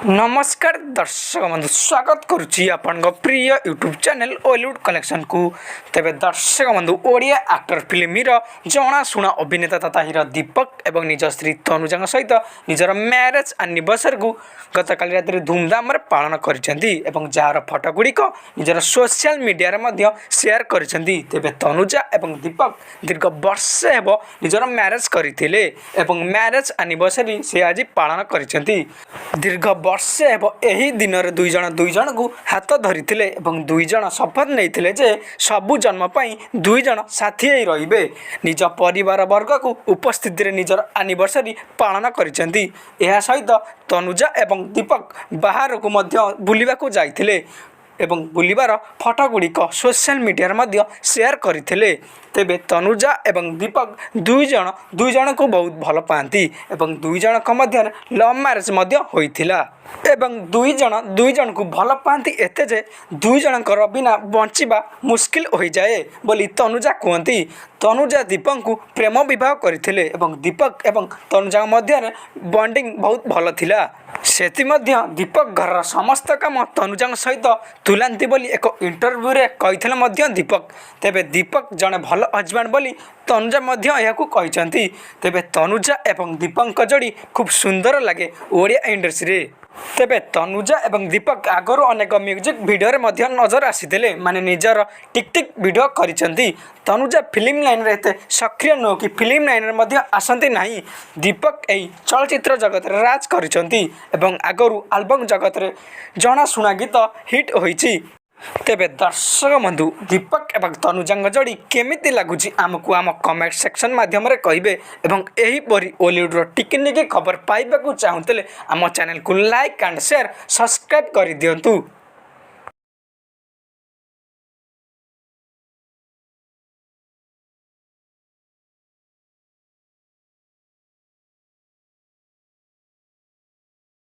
ନମସ୍କାର ଦର୍ଶକ ବନ୍ଧୁ, ସ୍ୱାଗତ କରୁଛି ଆପଣଙ୍କ ପ୍ରିୟ ୟୁଟ୍ୟୁବ୍ ଚ୍ୟାନେଲ୍ ଓଲିଉଡ଼ କଲେକ୍ସନକୁ। ତେବେ ଦର୍ଶକ ବନ୍ଧୁ, ଓଡ଼ିଆ ଆକ୍ଟର, ଫିଲ୍ମ ହିରୋ, ଜଣାଶୁଣା ଅଭିନେତା ତଥା ହିରୋ ଦୀପକ ଏବଂ ନିଜ ସ୍ତ୍ରୀ ତନୁଜାଙ୍କ ସହିତ ନିଜର ମ୍ୟାରେଜ୍ ଆନିଭର୍ସରୀକୁ ଗତକାଲି ରାତିରେ ଧୁମଧାମରେ ପାଳନ କରିଛନ୍ତି ଏବଂ ଯାହାର ଫଟୋ ଗୁଡ଼ିକ ନିଜର ସୋସିଆଲ ମିଡ଼ିଆରେ ମଧ୍ୟ ସେୟାର କରିଛନ୍ତି। ତେବେ ତନୁଜା ଏବଂ ଦୀପକ ଦୀର୍ଘ ବର୍ଷେ ହେବ ନିଜର ମ୍ୟାରେଜ୍ କରିଥିଲେ ଏବଂ ମ୍ୟାରେଜ୍ ଆନିଭର୍ସରୀ ସେ ଆଜି ପାଳନ କରିଛନ୍ତି। ଦୀର୍ଘ ବର୍ଷେ ହେବ ଏହି ଦିନରେ ଦୁଇ ଜଣ ଦୁଇ ଜଣଙ୍କୁ ହାତ ଧରିଥିଲେ ଏବଂ ଦୁଇ ଜଣ ଶପଥ ନେଇଥିଲେ ଯେ ସବୁ ଜନ୍ମ ପାଇଁ ଦୁଇ ଜଣ ସାଥୀ ହେଇ ରହିବେ। ନିଜ ପରିବାର ବର୍ଗକୁ ଉପସ୍ଥିତିରେ ନିଜର ଆନିଭର୍ସରୀ ପାଳନ କରିଛନ୍ତି। ଏହା ସହିତ ତନୁଜା ଏବଂ ଦୀପକ ବାହାରକୁ ମଧ୍ୟ ବୁଲିବାକୁ ଯାଇଥିଲେ ଏବଂ ବୁଲିବାର ଫଟୋ ଗୁଡ଼ିକ ସୋସିଆଲ ମିଡ଼ିଆରେ ମଧ୍ୟ ସେୟାର କରିଥିଲେ। ତେବେ ତନୁଜା ଏବଂ ଦୀପକ ଦୁଇ ଜଣ ଦୁଇ ଜଣଙ୍କୁ ବହୁତ ଭଲ ପାଆନ୍ତି ଏବଂ ଦୁଇ ଜଣଙ୍କ ମଧ୍ୟରେ ଲଭ୍ ମ୍ୟାରେଜ୍ ମଧ୍ୟ ହୋଇଥିଲା ଏବଂ ଦୁଇ ଜଣ ଦୁଇ ଜଣଙ୍କୁ ଭଲ ପାଆନ୍ତି ଏତେ ଯେ ଦୁଇ ଜଣଙ୍କର ବିନା ବଞ୍ଚିବା ମୁସ୍କିଲ ହୋଇଯାଏ ବୋଲି ତନୁଜା କୁହନ୍ତି। ତନୁଜା ଦୀପକଙ୍କୁ ପ୍ରେମ ବିବାହ କରିଥିଲେ ଏବଂ ଦୀପକ ଏବଂ ତନୁଜାଙ୍କ ମଧ୍ୟରେ ବଣ୍ଡିଂ ବହୁତ ଭଲ ଥିଲା। ସେଥିମଧ୍ୟ ଦୀପକ ଘରର ସମସ୍ତ କାମ ତନୁଜାଙ୍କ ସହିତ ତୁଲାନ୍ତି ବୋଲି ଏକ ଇଣ୍ଟରଭ୍ୟୁରେ କହିଥିଲେ ମଧ୍ୟ ଦୀପକ। ତେବେ ଦୀପକ ଜଣେ ଭଲ ହଜବାଣ୍ଡ ବୋଲି ତନୁଜା ମଧ୍ୟ ଏହାକୁ କହିଛନ୍ତି। ତେବେ ତନୁଜା ଏବଂ ଦୀପକଙ୍କ ଯୋଡ଼ି ଖୁବ୍ ସୁନ୍ଦର ଲାଗେ ଓଡ଼ିଆ ଇଣ୍ଡଷ୍ଟ୍ରିରେ। ତେବେ ତନୁଜା ଏବଂ ଦୀପକ ଆଗରୁ ଅନେକ ମ୍ୟୁଜିକ୍ ଭିଡ଼ିଓରେ ମଧ୍ୟ ନଜର ଆସିଥିଲେ, ମାନେ ନିଜର ଟିକ୍ ଟିକ୍ ଭିଡ଼ିଓ କରିଛନ୍ତି। ତନୁଜା ଫିଲ୍ମ ଲାଇନରେ ଏତେ ସକ୍ରିୟ ନୁହଁ କି ଫିଲ୍ମ ଲାଇନରେ ମଧ୍ୟ ଆସନ୍ତି ନାହିଁ। ଦୀପକ ଏହି ଚଳଚ୍ଚିତ୍ର ଜଗତରେ ରାଜ କରିଛନ୍ତି ଏବଂ ଆଗରୁ ଆଲବମ୍ ଜଗତରେ ଜଣାଶୁଣା ଗୀତ ହିଟ୍ ହୋଇଛି। ତେବେ ଦର୍ଶକ ବନ୍ଧୁ, ଦୀପକ ଏବଂ ତନୁଜାଙ୍କ ଯୋଡ଼ି କେମିତି ଲାଗୁଛି, ଆମକୁ ଆମ କମେଣ୍ଟ ସେକ୍ସନ୍ ମାଧ୍ୟମରେ କହିବେ ଏବଂ ଏହିପରି ଓଲିଉଡ଼ର ଟିକିନିକି ଖବର ପାଇବାକୁ ଚାହୁଁଥିଲେ ଆମ ଚ୍ୟାନେଲକୁ ଲାଇକ୍ ଆଣ୍ଡ ସେୟାର, ସବସ୍କ୍ରାଇବ୍ କରିଦିଅନ୍ତୁ।